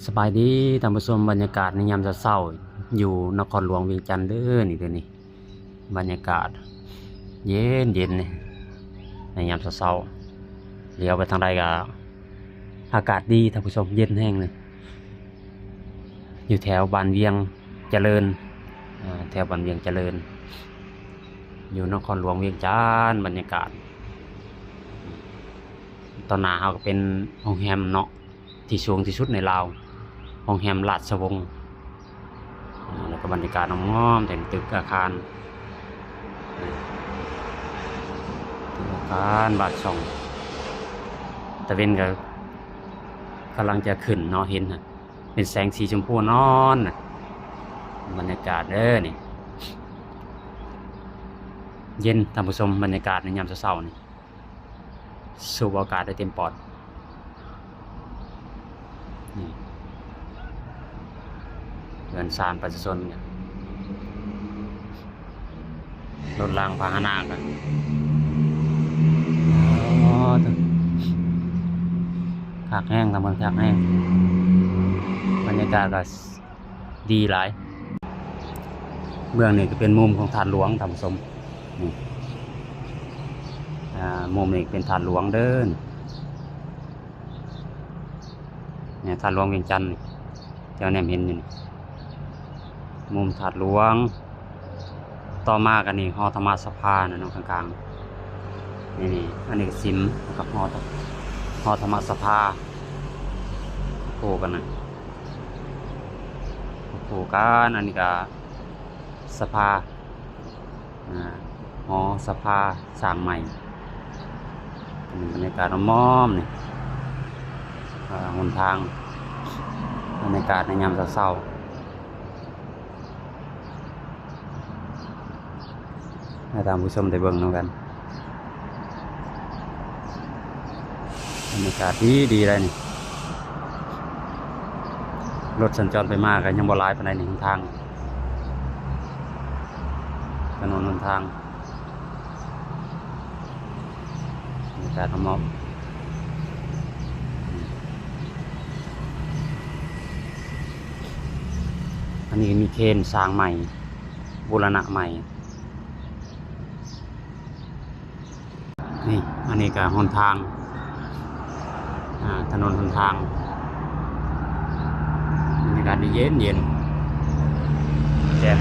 ສະບາຍດີທ່ານຜູ້ຊົມ, ບັນຍາກາດໃນຍາມເຊົ້າໆ ຢູ່ນະຄອນຫຼວງວຽງຈັນເດີນີ້ ເດີນີ້ ບັນຍາກາດເຢັນໆ ໃນຍາມເຊົ້າໆ ຫຼຽວໄປທາງໃດກໍອາກາດດີທ່ານຜູ້ຊົມ, ເຢັນແຮງເລີຍ. ຢູ່ແຖວບ້ານວຽງຈະເລີນ ເອີ ແຖວບ້ານວຽງຈະເລີນ ຢູ່ນະຄອນຫຼວງວຽງຈັນ. ບັນຍາກາດ ຕອນໜ້າເຮົາກໍເປັນໂຮງແຮມເນາະ ທີ່ສູງທີ່ສຸດໃນລາວ, ໂຮງແຮມລາດຊະວົງ. ແລ້ວກໍບັນຍາກາດອ້ອມໆ ເປັນຕຶກອາຄານ ຕຶກອາຄານບາດຊ່ອງ. ຕາເວັນກໍກຳລັງຈະຂຶ້ນເນາະ, ເຫັນຫັ້ນ ເປັນແສງສີຊົມພູອ່ອນໆ ບັນຍາກາດເດີນີ້ ເຢັນທ່ານຜູ້ຊົມ. ບັນຍາກາດໃນຍາມເຊົ້າໆ ນີ້ ສູບອາກາດໄດ້ເຕັມປອດ. ນີ້ເຮືອນຊານປະຊາຊົນ ລົດລາງພາຫະນະກໍ ໂອ້ ຄັກແຮງທ່ານຜູ້ຊົມ, ຄັກແຮງ. ບັນຍາກາດກໍ ດີຫຼາຍ. ເບື້ອງນີ້ກໍເປັນມຸມຂອງທາດຫຼວງທ່ານຜູ້ຊົມ ນີ້ ອ່າ ມຸມນີ້ເປັນທາດຫຼວງເດີ ນີ້ ທາດຫຼວງວຽງຈັນ ແຖວແນມເຫັນຢູ່ນີ້ ມຸມທາດຫຼວງ. ຕໍ່ມາກໍນີ້ຫໍທຳມະສະພານະເນາະ ກາງໆ ນີ້ ອັນນີ້ກໍສິມ ແລ້ວກໍຫໍ ຫໍທຳມະສະພາ ຄູ່ກັນນະ ຄູ່ກັນ. ອັນນີ້ກໍສະພາ ອ່າ ຫໍສະພາສ້າງໃໝ່. ອັນນີ້ບັນຍາກາດອ້ອມໆ ນີ້ ອ່າ ຫົນທາງ ບັນຍາກາດໃນຍາມເຊົ້າໆ ໃຫ້ທ່ານຜູ້ຊົມໄດ້ເບິ່ງນຳກັນ. ບັນຍາກາດດີໆ ເລີຍນີ້, ລົດສັນຈອນໄປມາກໍຍັງບໍ່ຫຼາຍປານໃດນີ້. ຫົນທາງ ຖະໜົນຫົນທາງ ບັນຍາກາດຮອບໆ. ອັນນີ້ມີເຄນສ້າງໃໝ່ ບູລະນະໃໝ່. ນີ້ ອັນນີ້ກໍຫົນທາງ ອ່າ ຖະໜົນຫົນທາງ ບັນຍາກາດເຢັນໆ ແຈ່ມ.